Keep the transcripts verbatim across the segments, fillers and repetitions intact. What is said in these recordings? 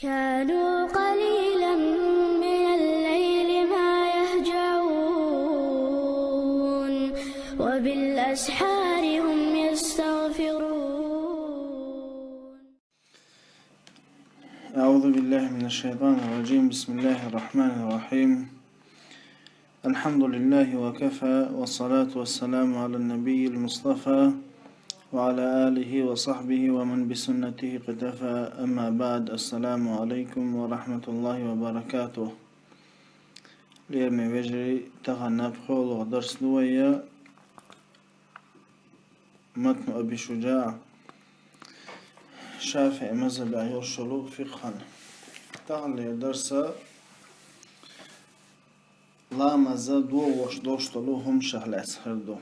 كانوا قليلا من الليل ما يهجعون وبالأسحار هم يستغفرون. أعوذ بالله من الشيطان الرجيم. بسم الله الرحمن الرحيم. الحمد لله وكفى، والصلاة والسلام على النبي المصطفى، وعلى آله وصحبه ومن بسنته اقتفى. أما بعد. السلام عليكم ورحمة الله وبركاته. Лераме вежарий, тахана пхоьлугӀа дарс ду вай Матну Аби ШужаӀ, ШафиӀи мазхӀабе йолуш йолу фикъхӀан. Таханлера дарса ламаза догӀуш долуш долу хӀуманех лаьцна хир ду.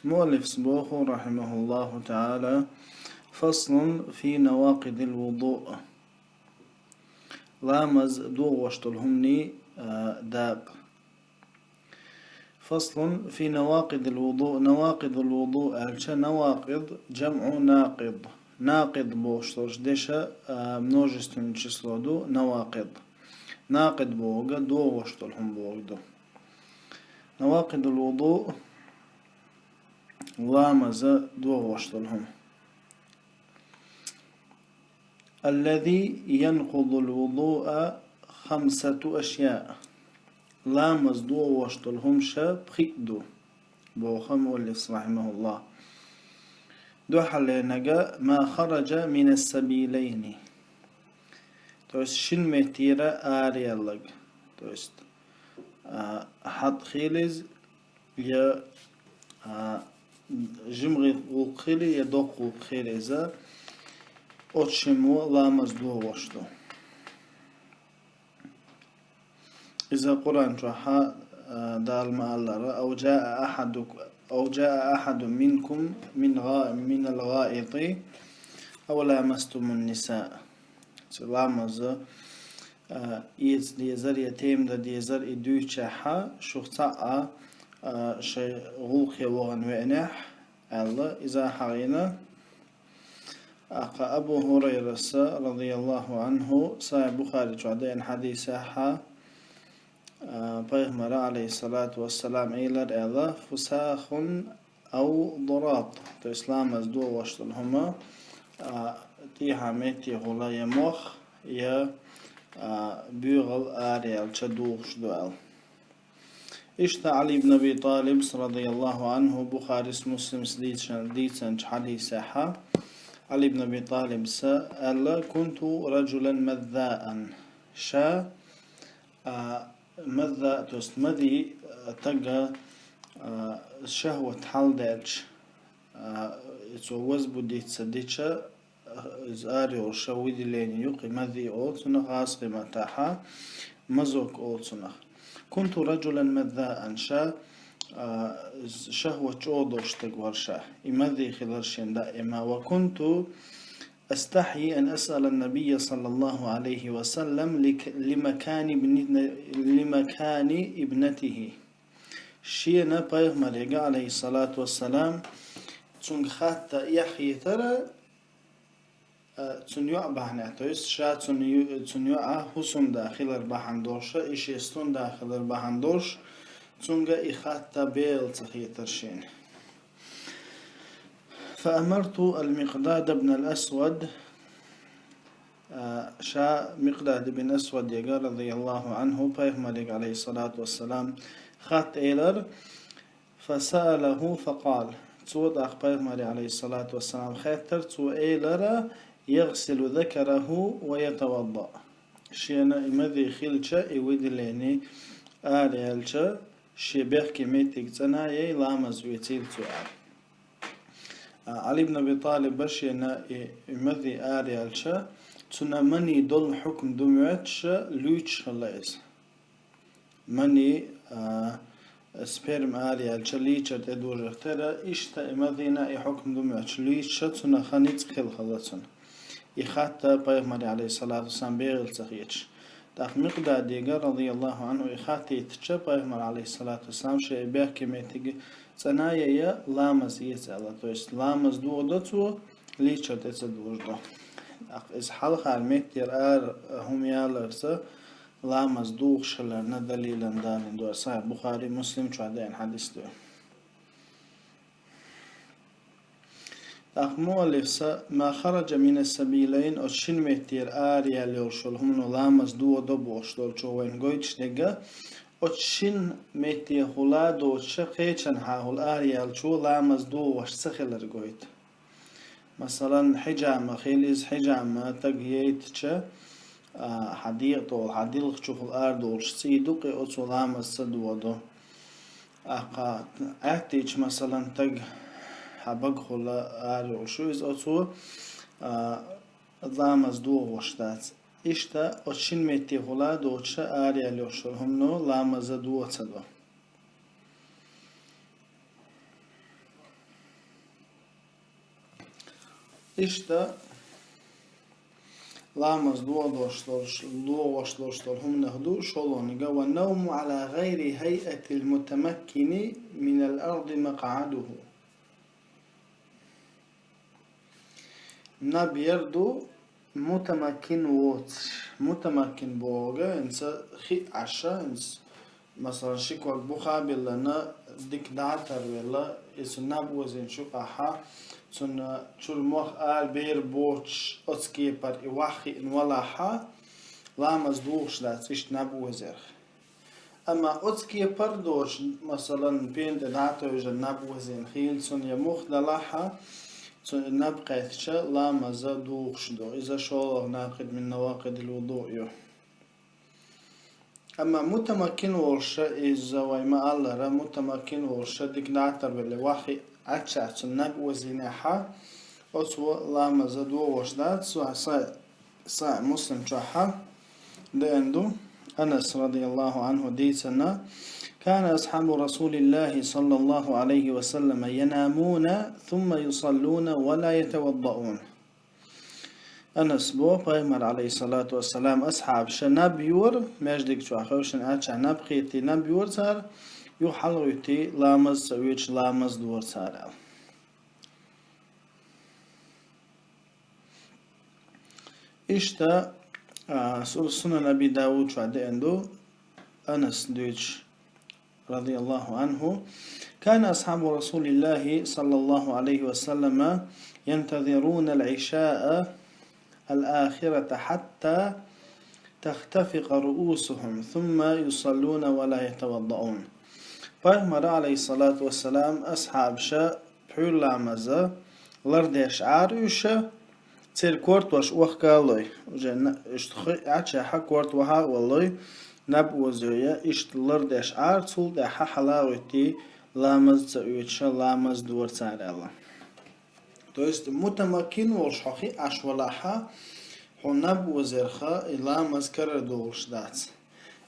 Муаллифас боху, рахьимахуллаху таӀала: «Фаслун фи навакъидил вудуъ». Ламаз догӀуш долу хӀуманийн, а, дакъа. Фаслун фи навакъидил вудуъ. Навакъидул вудуъ аьлча, навакъид жамӀу накъид. Накъид бохуш долчу дешан, а, множественное число ду навакъид. Накъид бохург догӀуш долу хӀума бохург ду. Навакъидул вудуъ, ламаза догӀуш долу хӀума. Аллази янкъудул вудуъа хамсату ашъяъ. Ламаз догӀуш долу хӀуманех пхиъ ду, боху муаллифас, рахьимахуллах. Дуьххьарлерниг: ма хараджа минас сабилайни. То есть шина меттера араялларг. То есть, а, хьатӀа хила иза, я, а, жимма гӀуллакх хила, я доккха гӀуллакх хила иза, оцу шиммо ламаз догӀуш ду. Иза Къуръан чохь, а, Дала ма-аллара: «Ав джаа ахьадук-, ав джаа ахьадун минкум мин гӀа-, минал гӀаити, ав ламастумун ниса». Цу ламаза а, эца дезар я тема дан дезар и дуьйцучохь, шух цхьаъ а, а, шайн гӀуллакхе вахана веанехь, аьлла, иза хьахийна. ТӀаккха Абу ХӀурайрас, радияллаху Ӏанху, Сахьихь Бухари чохь деана хьадисехь, а, Пайхамара, алейхиссалату вассалам, элира аьлла: «Фусахун ав дурат». То есть ламаз догӀуш долу хӀума, а, тӀехьа меттехула я мох, я, а, боьгӀал араялча догӀуш ду аьлла. Иштта Ӏали ибн Аби ТӀалибас, радияллаху Ӏанху, Бухарис, Муслимас дийцан-, дийцинчу хьадисехь, Ӏали ибн Аби ТӀалибас аьлла: «Кунту раджулан маззаан». Ша, а, мазза, то есть мази, а, тага, а, шахӀват хьалдаьлча, а, цо возбудиться дича, а, иза арайолуш выделение ю, кхин мази олу цунах гӀазкхийн маттахь, мазок олу цунах. «Кунту раджулан маззаан», ша, а, шахӀват чӀогӀа долуш стаг вара ша. И мази хилира шена даима. «Ва кунту астахьйи ан асъала ан-набийя саллаллаху Ӏалайхи ва саллам лик-, лимакани ибни-, лимакани ибнатихи». Шена Пайхамарега, алейхиссалату вассалам, цуьнга хатта эхь хетара, а, цуьнан йоӀ бахьанехь, то есть ша цуьнан ю-, цуьнан йоӀа хӀусамда хилар бахьана долуш, и шен стунда хилар бахьана долуш, цуьнга и хатта бегӀал ца хетара шена. فأمرت المقداد بن الأسود, а, ша Микъдад ибн Асвадега, радияллаху Ӏанху, Пайхамарега, алейхиссалату вассалам, хатта элира, فسأله فقال. Цо тӀаккха Пайхамаре, алейхиссалату вассалам, хаьттира, цо элира: «Ягъсилу закараху ва ятаваддаъ». Шена и мази хилча, и выделение араялча, шен бехке меттиг цӀана яй, ламаз оьцийла цо аьлла. А, Ӏали ибн Аби ТӀалиба шена и, и мази араялча, цунна мани долу хьукм ду моьттуш, луьйчуш хилла иза. Мани, а, сперма араялча лийчар тӀедожарх тера, иштта и мазина и хьукм ду моьттуш, луьйчуш цунах ницкъ хилла хилла цунна. И хатта Пайхамаре, алейхиссалату вассалам, бегӀал ца хеташ. ТӀаккха Микъдадега, радияллаху Ӏанху, и хатта хетача, Пайхамар, алейхиссалату вассалам, шен и бехке меттиг цӀана яй, ламаз эца аьлла. То есть ламаз дохадо цо, лийчар тӀе ца дожадо. ТӀаккха иза хьалхара меттера ара хӀума яларца ламаз духуш хиларна далилан далийна ду, Сахьихь Бухари, Муслим чохь деана хьадис ду. ТӀаккха муаллифа, ма хараджа мина сабилайн, оцу шина меттера ара яьлла йолуш йолу хӀумано ламаз дохадо бохуш долчо вайна гойтуш дерг, оцу шина меттехула доцуша кхечанхьахула ара яьллачо ламаз дохош ца хилар гойту. Масалан, хьиджама хила иза, хьиджама таг яйтича, а, хьан дегӀа тӀехула, хьан дилха чухула арадолуш цӀий ду, кхин оцо ламаз ца дохадо. ТӀаккха аьттича, масалан, таг хьан багахула ара йолуш ю иза, оцо, а, ламаз дохош дац. Иштта оцу шина меттехула доцуша ара яьлла йолуш йолу хӀумано ламаз доха ца до. Иштта ламаз дохош долуш, дохош долуш долу хӀуманах ду шолгӀаниг: «Ва навму Ӏала гӀайри хӀайъатил мутамаккини минал арди макъӀадуху». Наб яр ду мутамаккин воцуш. Мутамаккин бохург, хӀинца хиъ Ӏаш, хӀинца, масалан, ши ког буха а биллина, дика дӀа а тарвелла, иза наб озийначу юкъахь, цунна чуьра мох ара бер боцуш, оцу кепара и ваха хиъна валахь, ламаз духуш дац иштта наб озерх. Амма оцу кепара доцуш, масалан, пена тӀе дӀа а тевжина наб озийна хилла цунна я мух далахь, цунна наб кхеттича, ламаз духуш ду. Иза шолгӀа накъид мин навакъидил вуду ю. Амма мутамаккин волуша, иза вай ма-аллара, мутамаккин волуша дика дӀа а тарвелла, ваха хиъ Ӏаччахь цунна наб озийнехь, оцо ламаз дохош дац, Сахьихь Муслим чохь деана ду, Анас радияллаху анхӀу дийцина: «Кана асхьабу Расулиллахи саллаллаху Ӏалайхи ва саллама янамуна, сумма юсаллуна ва ла ятаваддаун». Анас бо, Пайхамар, алейхиссалату вассалам, асхьабаша наб йора, маьждиг чохь хевшина аьлча, наб кхетий, наб йора цара, юха хьалагӀуьттий, ламаз ца оьцуш, ламаз дора цара. Иштта, а, су-, Сунан Аби Давуд чохь деана ду, Анас дуьйцуш, радияллаху анхӀу: «Кана асхьабу Расулиллахи саллаллаху Ӏалайхи ва саллама янтазируна ал-Ӏишаа ал-ахирата хьатта тахтафикъа руусухум, сумма юсаллуна ва ла ятаваддаун». Пайхамара, алейхиссалату вассалам, асхьабаша пхьуьйра ламаза лардеш Ӏара уьш, церан кортош охка а лой, уже на-, иштта хи-, Ӏаччахьа корта ваха а валлой, наб озоя, иштта лардеш Ӏара, цул тӀаьхьа хьалагӀуьттий, ламаз ца оьцуш, ламаз дора цара аьлла. То есть, мутамаккин волуш хьо хиъ Ӏаш валахь, хьо наб озерха, и ламаз карара долуш дац.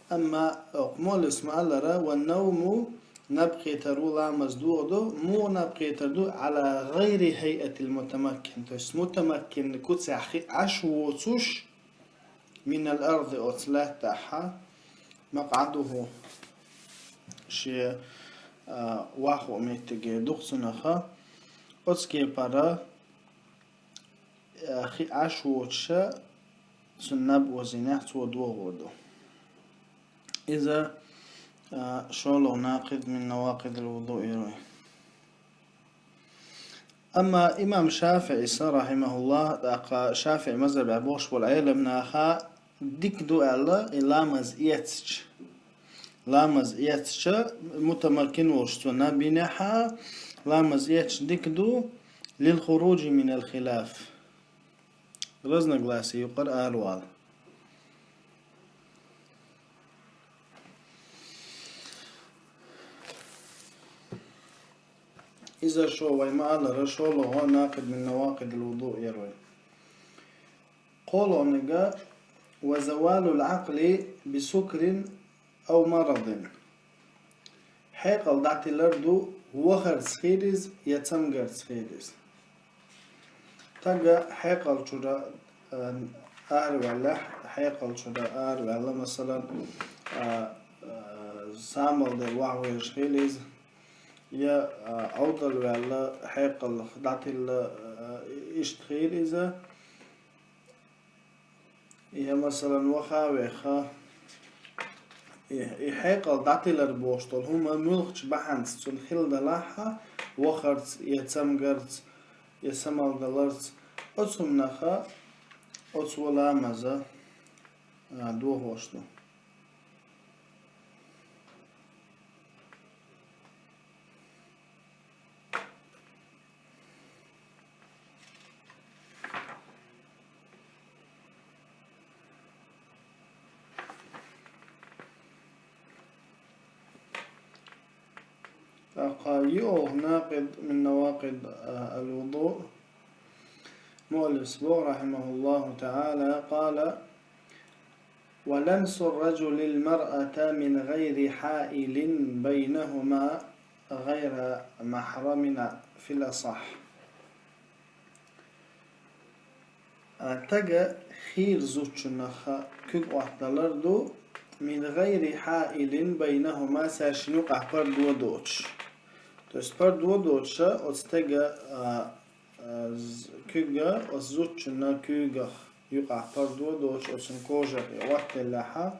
Амма, э, кху муаллифа ма-аллара, ва навму, наб кхетар ву ламаз дохадо, муха наб кхетар ду, Ӏала гӀайри хӀайъатил мутамаккин. То есть мутамаккин куцехь хиъ Ӏаш воцуш, минал арди, оцу лаьттахьа, макъӀадуху, шен, а, вахо меттиге дукха цунаха, оцу кепара, а, хиъ Ӏаш воцуша, цунна наб озийнехь, цо дохор ду. Иза, а, шолгӀа накъид мин навакъидил вуду йир вай. Амма имам ШафиӀиса, рахьимахуллах, тӀаккха ШафиӀи мазхабехь бохуш болу Ӏеламнаха дика ду аьлла, и ламаз эцча. Ламаз эцча, мутамаккин волуш цо наб йинехьа, ламаз эцча дика ду, лил хуруджи минал хилаф. Разногласие юкъара аравала. Иза шо вай ма-аллара, шолгӀа накъид мин навакъидил вуду йир вай. КхоалгӀаниг: «Ва завалул Ӏакъли би сукрин ав марадин». Хьекъал дӀатилар ду, вахарца хир иза я цамгарца хир иза. Тага хьекъал чуьра, а, араваьллехь, хьекъал чуьра араваьлла, масалан, а, а, самалдер вахвеш хир иза, я, а, Ӏовдал ваьлла, хьекъал дӀатилла, а, иштта хир иза. Я, масалан, ваха а веха, и, и хьекъал дӀатилар бохуш долу хӀума муьлххачу бахьанца цунна хилла далахь а, вахарца, я цамгарца, я самалдаларца, оцу хӀуманаха оцу ламаза, а, дохош ду. ТӀаккха юъалгӀа накъид мин накъид, а, ал-вуду. Муаллиф боху, рахимахуллаху та'ала, къала: «Ва ламсу ар-раджули ал-мар'ата мин гъайри хьаилин байнахума гъайра махьрамин фил асахь». А, стага хийра зудчунах куьг Ӏоттадалар ду, мин гъайри хьаилин байнахума, цаьршинна юкъахь пардо доцуш. То есть пардо доцуш оцу стага, а, а, з-, куьг, оцу зудчунна куьйгах юкъахь пардо доцуш, оцун кожах и Ӏоттаделлехь,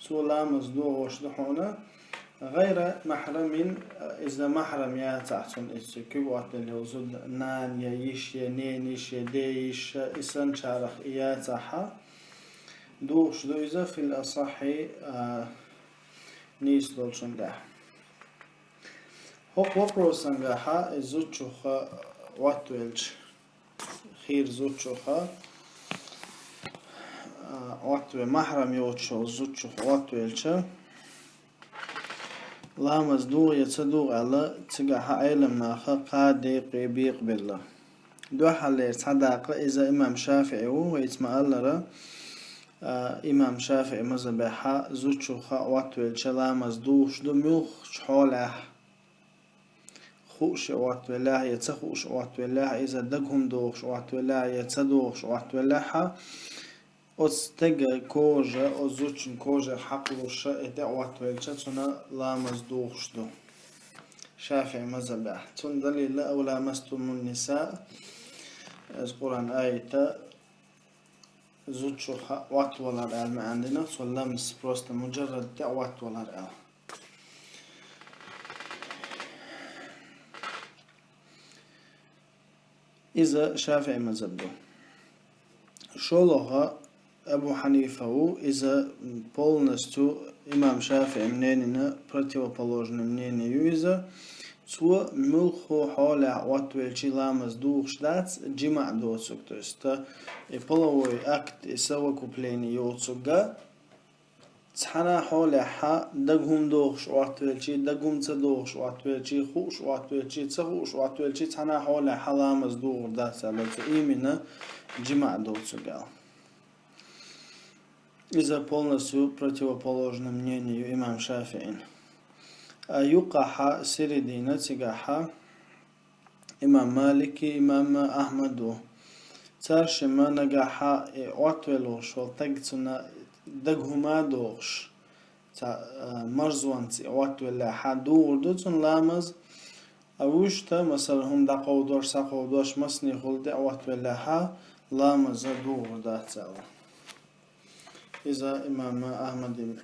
цо ламаз дохош ду хьуна. Гъайра махьрамин, иза махьрам яцахь цунна, иза куьг Ӏоттаделла йолу зуда, нана я йиша я, ненайиша я, дейиша, и санначарах и яцахь, духуш ду иза фил асахьи, а, нийса долчун тӀехь. ХӀокху вопросангахь и зудчух Ӏоттавелча, хийра зудчух, а, Ӏоттаве-, махьрам йоцуш йолу зудчух Ӏоттавелча, ламаз дугӀу я ца дугӀу аьлла, цигахь Ӏеламнаха кхаа декъе бекъабелла. Дуьххьарлера цхьа дакъа иза имам ШафиӀи ву, вайца ма-аллара, а, имам ШафиӀи мазхабехь зудчух Ӏоттавелча ламаз духуш ду муьлххачу хьолехь. Хууш Ӏоттавеллехь я ца хууш Ӏоттавеллехь, иза дага хӀума дохуш Ӏоттавеллехь я ца дохуш Ӏоттавеллехь, оцу стеган кожа, оцу зудчун кожех хьакхалуш и тӀе Ӏоттавелча, цунна ламаз духуш ду. ШафиӀи мазхабехь. Цунна далил: «Ав ламастумун ниса», иза Къуръан аят, зудчух Ӏоттавалар аьлла маьӀна дина, цо ламаз просто муджаррад тӀе Ӏоттавалар аьлла. Иза ШафиӀи мазхаб ду. ШолгӀа Абу Хьанифа ву, иза полностью имам ШафиӀи мненина противоположный мнение ю иза. Цо муьлхха хьолехь Ӏоттавелча ламаз духуш дац, джимаӀ доцург, то есть, и половой акт, и совокупление йоцург, цхьана хьолехь дага хӀума дохуш Ӏоттавелчий, дага хӀума ца дохуш Ӏоттавелчий, хууш Ӏоттавелчий, ца хууш Ӏоттавелчий, цхьана хьолехь ламаз духур дац аьлла, цо именно джимаӀ доцург аьлла. Иза полностью противоположное мнение ю имам ШафиӀина. А юккъахь середина цигахь имам Малики, имам Ахьмад ву. Цаьршимма нагахь и Ӏоттавеллуш волу стаг цунна дага хӀума дохуш, ца, а, марзонца и Ӏоттавеллехь духур ду цунна ламаз, а вуьшта, масала, хӀума дӀакховдош, схьакховдош, масане хуьлу тӀе Ӏоттавеллехь, ламаз духур дац аьлла. Иза имам Ахьмадин,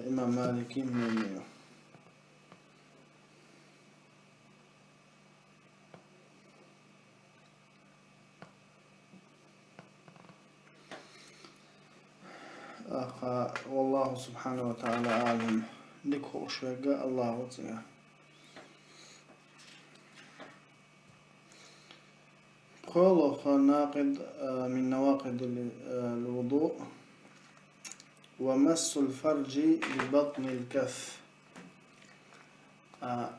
имам Маликин мнение ю. Аха, валлаху субхьанаху ва тагӀала аӀлам. Дика хууш верг АллахӀ ву цигахь. ПхоьалгӀа накъид, а, мин навакъидил, а, вуду: «Ва массул фарджи би батнил каф». А,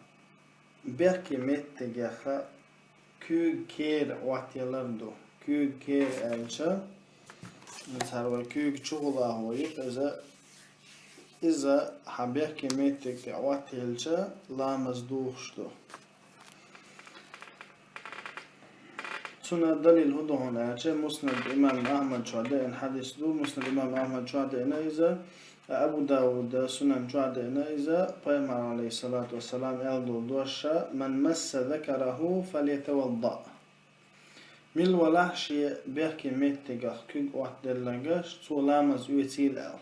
бехке меттигех куьйга кера Ӏоттаялар ду. Куьйга кера аьлча, цхьа вай куьйга чухула гӀо ю, иза, иза хьан бехке меттиг тӀе Ӏоттаелча, ламаз духуш ду. Цунна далил хӀун ду хьуна аьлча, Муснад имам Ахьмад чохь деана хьадис ду, Муснад имам Ахьмад чохь деана иза, Абу Давуда Сунан чохь деана иза, Пайхамар, алейхиссалату вассалам, аьлла долу дош: «Ман масса закараху, фальятавадда». Мила валахь шен бехке меттигах куьг оттаделларг, цо ламаз оьцийла аьлла.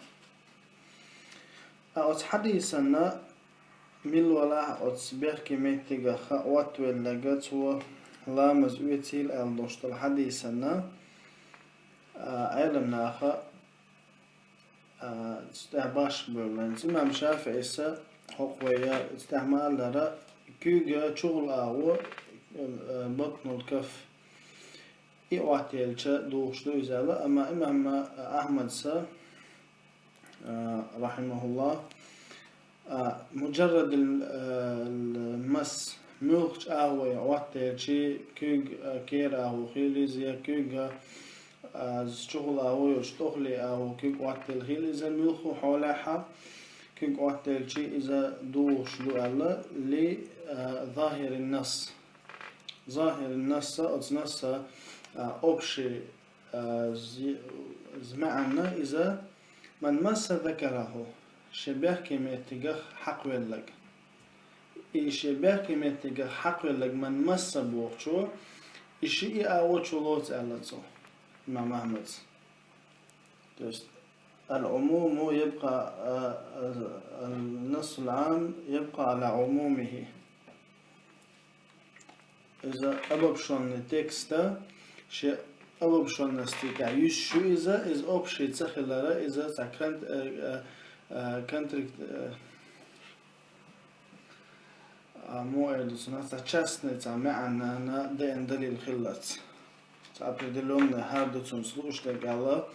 А оцу хьадисана мила валахь оцу бехке меттигах оттавелларг, цо ламаз оьцийла аьлла долуш долу хьадисана, а, Ӏеламнаха а, цу тӀехь башха бевлла. Имам ШафиӀис хӀокху вай цу тӀехь ма-аллара, куьйга чухула агӀо, а, батнул каф, и оттаелча духуш ду иза аьлла, амма имам Ахьмадса, а, рахьимахуллахӀ, а, муджаррадил, а, мас, муьлххачу агӀой оттаелчий, куьйга, а, кера агӀо хилийла иза, я куьйга, а, чухула агӀо йолчу тӀохале агӀо куьг оттаелла хилла иза, муьлхха хьолехь а куьг оттаелчий иза духуш ду аьлла, ли, а, захирин нас. Захирин насса, оцу насса, а, общий, а, зи-, зи-, маьӀна иза, ман масса закараху, шен бехке меттигах хьакхвелларг. И шен бехке меттигах хьакхвелларг ман масса бохучо, и шиъ а агӀо чулоцу аьлла цо, имам Ахьмадс. То есть, аль-умуму ябкъа, а, а, аль-нассуль-ам ябкъа аля умумихи. Иза обобщённый текста, шен обобщённости тӀехь юьсуш ю иза, иза общий ца хилара, иза цхьа кон-, э, э, э, контрикт-, э, а, муха эр ду цунах, цхьа частный, цхьа маьӀнана деана далил хиллалц. Цхьа определённый хӀара ду цунца лууш дерг аьлла,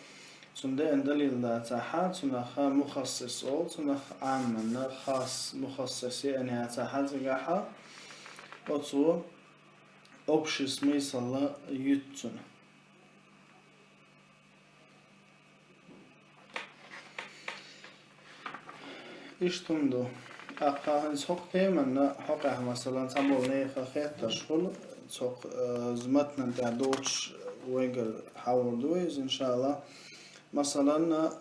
цунна деана далил дацахь, цунах мухассис олу, цунах Ӏамманна хас, мухассис еана яцахь цигахь, оцо общий смысл юьту цунна. Иштта хӀума ду. Аккха хӀинца хӀокху теманна хьокъехь, масалан, цхьаболу нехан хеттарш хуьлу, цхьа, э, матнан тӀехь доцуш вайгара хьахор ду иза, иншааллахӀ. Масалан,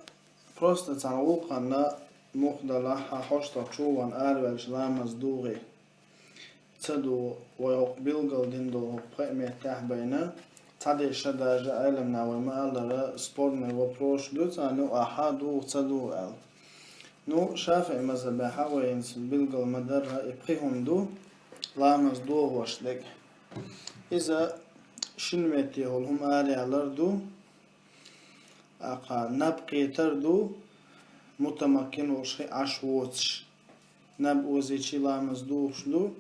просто цхьана гӀуллакхана муха далахь, хьан хьоштах чу ван араваьлча ламаз дугӀий. Ца дугӀу, вай хӀокху билггал дина долу хӀокху пхеа меттехь байна, цхьадерш даже Ӏеламнаха вай ма-аллара спорный вопрос ду, царна юкъахь дугӀу, ца дугӀу аьлла. Ну, ШафиӀи мазхабехь вайна билггал ма-дарра и пхи хӀума ду, ламаз догӀуш дерг. Иза шина метте хӀума араяьллар ду, Аккха наб кхетар ду, мутамаккин волуш хи Ӏаш воцуш. Наб озийчий ламаз духуш ду,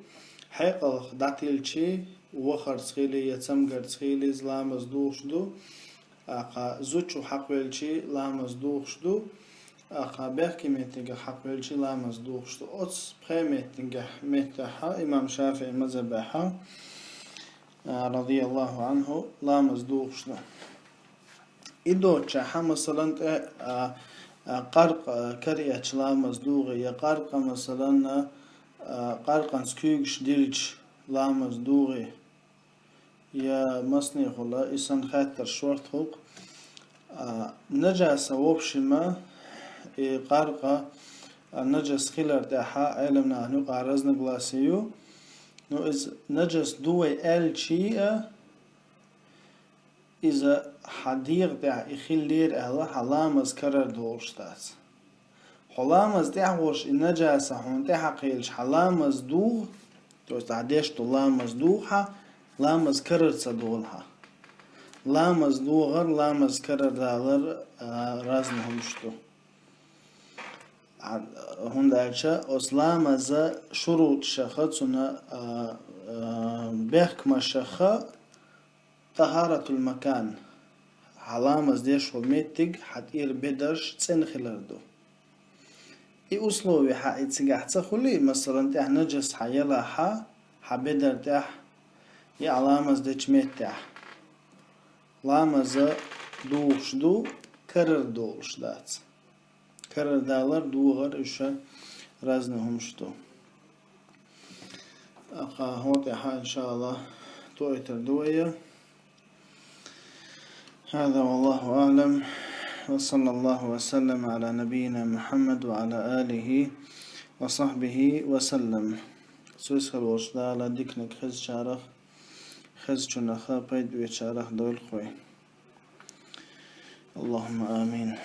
хьекъалх дӀатилчий, вахарца хилий я цамгарца хилий иза ламаз духуш ду, аккха зудчух хьакхвелчий ламаз духуш ду, аккха бехке меттигах хьакхвелчий ламаз духуш ду. Оцу пхеа меттигехь, меттехьа имам ШафиӀи мазхабехьа, а, радияллаху анху, ламаз духуш ду. И доцучохь, масалан, тӀе, а, а, къаркъа, а, караэцча ламаз дугӀий, я къаркъа, масалан, а, а, къаркъанца куьйгаш дилча ламаз дугӀий, я маснехула, и санна хаттар шортта хӀокху. А, нажаса, в общем, и къаркъа, а, нажас хилар тӀехьа Ӏеламнахана юкъа разногласие ю. Ну, иза нажас ду вай аьлчий а, иза хьан дегӀа тӀехь и хиллера аьлла, хьан ламаз карара долуш дац. Хьо ламаз тӀехь волуш и нажаса хьуна тӀехьа кхийлаш хьан ламаз дугӀу, то есть хьан деш ду ламаз дугӀу хьан, ламаз карара ца долу хьан. Ламаз догӀар, ламаз карара далар, а, разный хӀумаш ду. А, хӀунда аьлча оцу ламаза шуруташаха, цуьнан, а, а, бехкамашаха, тахаратул макан, хьан ламаз деш волу меттиг, хьан тӀера бедарш цӀена хилар ду. И условие хьан и цигахь ца хуьлий, масалан, тӀехь нажас хьан ялахь, хьан бедар тӀехь, я хьан ламаз дечу меттехь. Ламаза духуш ду, карара долуш дац. Карара далар, догӀар уьш разный хӀумаш ду. Аккха хӀокху тӀехьа, иншааллахӀ, тоуьйтур ду вай. هذا والله أعلم، وصلى الله وسلم على نبينا محمد وعلى آله وصحبه وسلم. Цуьнца хир волчу Дала диканиг хезачарах хезачунах пайда бечарах дойла вай. اللهم آمين.